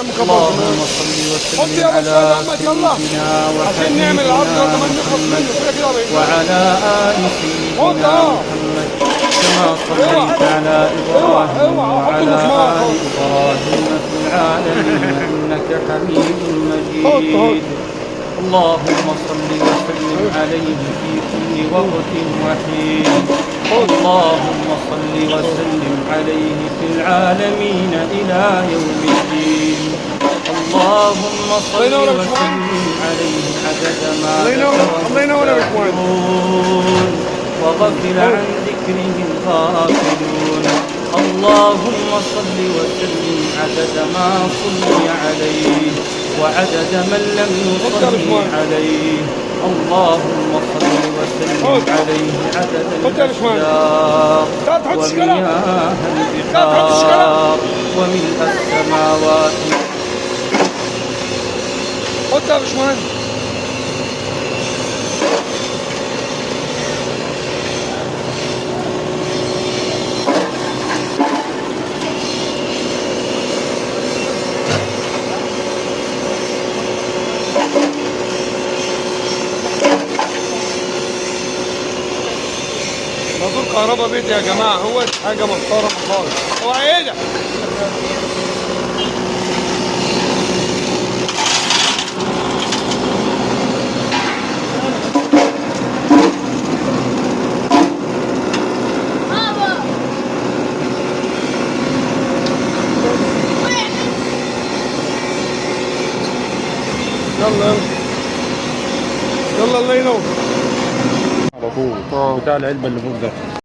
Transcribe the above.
عم كبر. اللهم صل وسلم على سيدنا وحبيبنا محمد وعلى آل سيدنا محمد كما صليت على إبراهيم وعلى آل إبراهيم في العالمين إنك حميد مجيد. اللهم صل وسلم عليه في كل وقت وحين. اللهم صل وسلم عليه في العالمين إلى يوم الدين. اللهم صل وسلم عليه عدد ما ذكره الذاكرون وغفل عن ذكره الغافلون. اللهم صل وسلم عدد ما صلي عليه وعدد من لم يصلي عليه. اللهم صل وسلم عليه عدد الأشجار ومياه البحار وملء السماوات. حط يا باشمهندس. موتور كهرباء بيت يا جماعة، هو حاجة محترمه خالص. اوعى ايه ده؟ يلا يلا يلا، الله ينور. على طول بتاع العلبة اللي فوق ده.